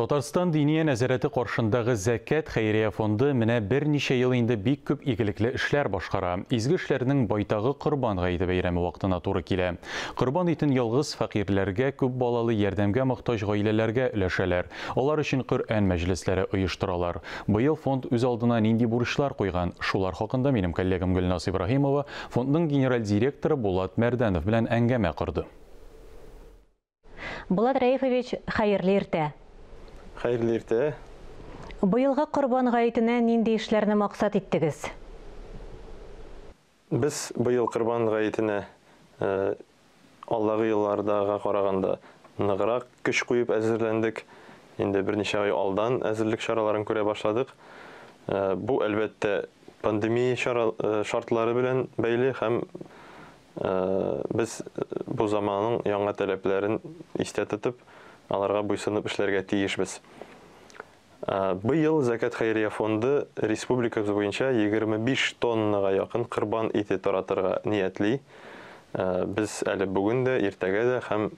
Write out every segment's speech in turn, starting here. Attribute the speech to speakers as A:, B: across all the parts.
A: Татарстан Диния нәзарәте каршындагы Зәкят хәйрия фонды менә берничә ел инде бик күп игелекле эшләр башкара. Изге эшләрнең байтагы Корбан гаете бәйрәме вакытына туры килә. Корбан итен ялгыз фәкыйрьләргә, күп балалы ярдәмгә мохтаҗ гаиләләргә өләшәләр. Алар өчен Коръән мәҗлесләре оештыралар. Быел фонд үз алдына нинди бурычлар куйган? Шулар хакында минем коллегам Гөлназ Ибраһимова фондның генераль директоры Булат Мәрдәнов белән әңгәмә корды.
B: Булат Рәифович, хәерле иртә.
C: Хәерле иртә.
B: Быелгы Корбан гаетенә нинди эшләрне максат иттегез?
C: Без быел Корбан гаетенә алдагы еллардага караганда ныграк көч куеп әзерләндек. Инде берничә ай алдан әзерлек чараларын күрә башладык. Бу, әлбәттә, пандемия шартлары белән бәйле һәм без бу заманның яңа таләпләрен истә тотып, аларга буйсынып эшләргә тиешбез. Быел Зәкят хәйрия фонды республикабыз буенча 25 тоннага якын корбан ите таратырга ниятли. Без әле бүген дә, иртәгә дә һәм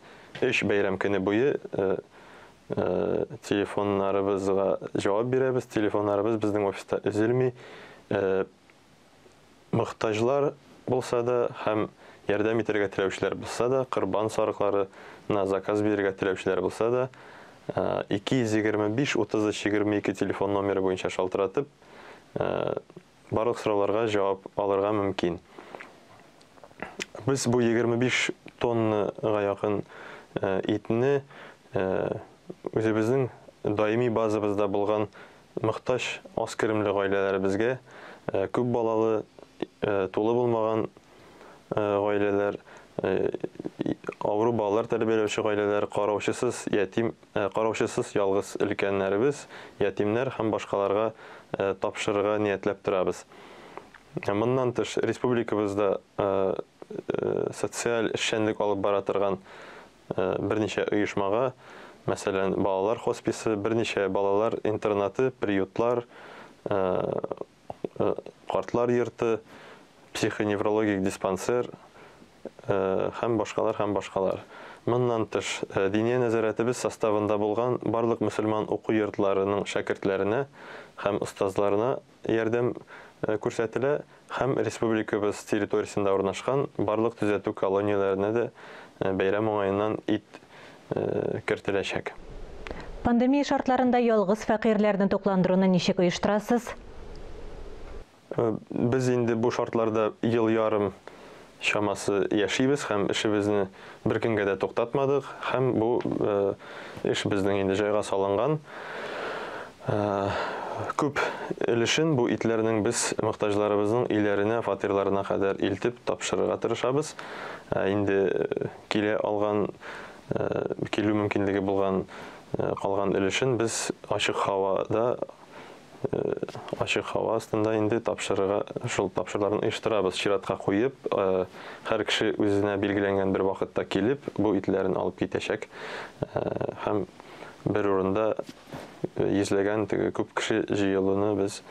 C: өч бәйрәм көне буе телефоннарыбызга җавап бирәбез. Телефоннарыбыз безнең офиста өзелми. Мохтаҗлар булса да һәм ярдәм итәргә теләүчеләр булса да, корбан сарыкларына заказ бирергә теләүчеләр булса да, 225 33 22 телефон номеры буенча шалтыратып, барлык сорауларга җавап алырга мөмкин. Без бу 25 тоннага якын итне үзебезнең даими базабызда булган мохтаҗ аз керемле гаиләләребезгә, күп балалы, тулы булмаган гаиләләр, авыру балалар тәрбияләүче гаиләләр, караучысыз ятим, караучысыз ялгыз өлкәннәребез, ятимнәр һәм башкаларга тапшырырга ниятләп торабыз. Моннан тыш, республикабызда социаль эшчәнлек алып бара торган берничә оешмага, мәсәлән, балалар хосписы, берничә балалар интернаты, приютлар, картлар йорты, психоневрологик диспансер һәм башкалар, һәм башкалар. Моннан тыш, Диния нәзарәтебез составында булган барлык мөселман уку йортларының шәкертләренә һәм остазларына ярдәм күрсәтелә һәм республикабыз территориясендә урнашкан барлык төзәтү колонияләренә дә бәйрәм уңаеннан ит кертеләчәк.
B: Пандемия шартларында ялгыз фәкыйрьләрне тукландыруны ничек оештырасыз?
C: Без инде бу шартларда ел ярым чамасы яшибез һәм эшебезне бер көнгә дә туктатмадык, һәм бу эш безнең инде җайга салынган. Күп өлешен бу итләрнең без мохтаҗларыбызның өйләренә, фатирларына кадәр илтеп тапшырырга тырышабыз. Инде килә алган, килү мөмкинлеге булган калган өлешен без ачык һавада, ачык һава астында инде тапшырырга, шул тапшыруларны оештырабыз. Чиратка куеп, һәр кеше үзенә билгеләнгән бер вакытта килеп, бу итләрен алып китәчәк. Һәм бер урында йөзләгән теге күп кеше җыелуны без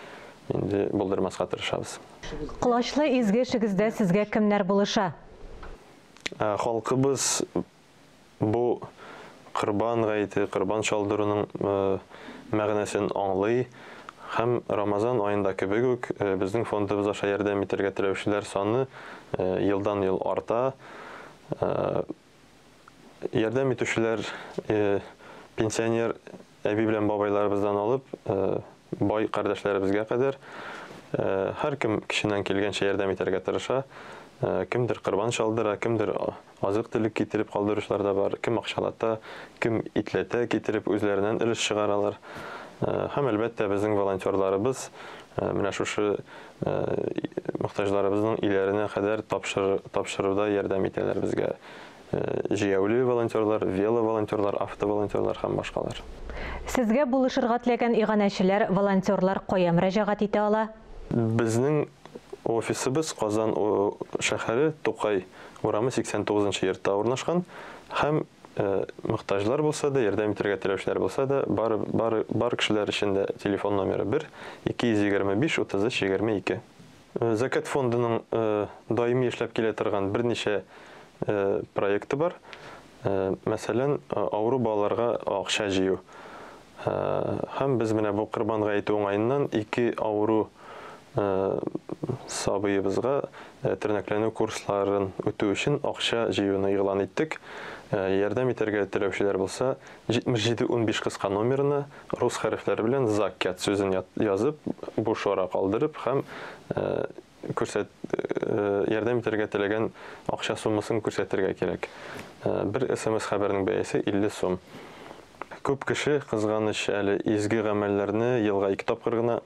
C: инде булдырмаска тырышабыз.
B: Колачлы изге эшегездә сезгә кемнәр булыша?
C: Халкыбыз бу Корбан гаете, корбан чалдыруның мәгънәсен аңлый һәм Рамазан аенда кебек үк безнең фондыбыз аша ярдәм итәргә теләүчеләр саны елдан-ел арта. Ярдәм итүчеләр пенсионер әби белән бабайларыбыздан алып, бай кардәшләребезгә кадәр һәркем кешеннән килгәнчә ярдәм итәргә тырыша. Кемдер корбан чалдыра, кемдер азык-төлек китереп калдыручылар да бар, кем акчалата, кем итләтә китереп үзләреннән өлеш чыгаралар. Һәм әлбәттә безнең волонтерларыбыз менә шушы мохтаҗларыбызның өйләренә кадәр тапшыруда ярдәм итәләр безгә. Җәяүле волонтерлар, вело-волонтерлар, автоволонтерлар һәм башкалар.
B: Сезгә булышырга теләгән иганәчеләр, волонтерлар кая мөрәҗәгать итә ала?
C: Безнең офисыбыз Казан шәһәре Тукай урамы 89 йортта урнашкан һәм мохтаҗлар булса да, ярдәм итәргә теләүчеләр булса да, бар кешеләр өчен дә телефон номеры 1 225 33 22. Зәкят фондының даими эшләп килә торган берничә проекты бар. Мәсәлән, авыру балаларга акча җыю. Һәм без менә бу Корбан гаете уңаеннан ике авыру сабыебызга тернәкләнү курсларын үтү өчен акча җыюны игълан иттек. Ярдәм итәргә теләүчеләр булса, 7715 кыска номерына рус хәрефләре белән «Закят» сүзен язып, буш ара калдырып һәм күрсәт ярдәм итәргә теләгән акча суммасын күрсәтергә кирәк. Бер СМС хәбәрнең бәясе 50 сум. Күп кеше, кызганыч, әле изге гамәлләрне елга ике тапкыр гына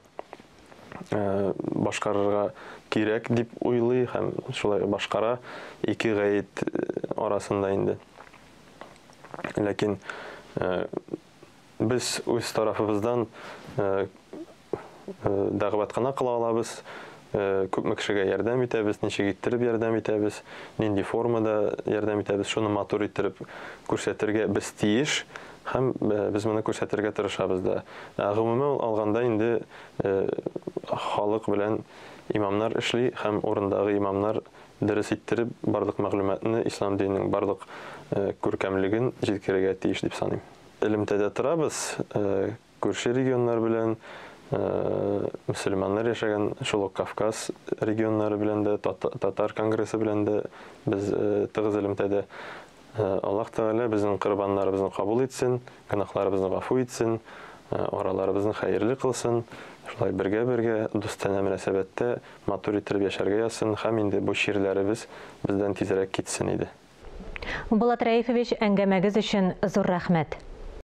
C: башкарырга кирәк дип уйлый һәм шулай башкара ике гает арасында инде. Ләкин без үз тарафыбыздан дәгъват кына кыла алабыз, күпме кешегә ярдәм итәбез, ничек иттереп ярдәм итәбез, нинди формада ярдәм итәбез, шуны матур иттереп күрсәтергә без тиеш һәм без моны күрсәтергә тырышабыз да. Гомумән алганда инде халык белән имамнар эшли һәм урындагы имамнар дөрес иттереп барлык мәгълүматны, ислам диненең барлык күркәмлеген җиткерергә тиеш дип саныйм. Элемтәдә торабыз, күрше регионнар белән, мөселманнар яшәгән шул ук Кавказ регионнары белән дә, татар конгрессы белән дә без тыгыз элемтәдә. Аллаһ Тәгалә безнең корбаннарыбызны кабул итсен, гөнаһларыбызны гафу итсен, араларыбызны хәерле кылсын, шулай бергә-бергә дустанә мөнәсәбәттә матур иттереп яшәргә язсын һәм инде бу чирләребез бездән тизрәк китсен иде.
B: Булат Рәифович, әңгәмәгез өчен зур рәхмәт.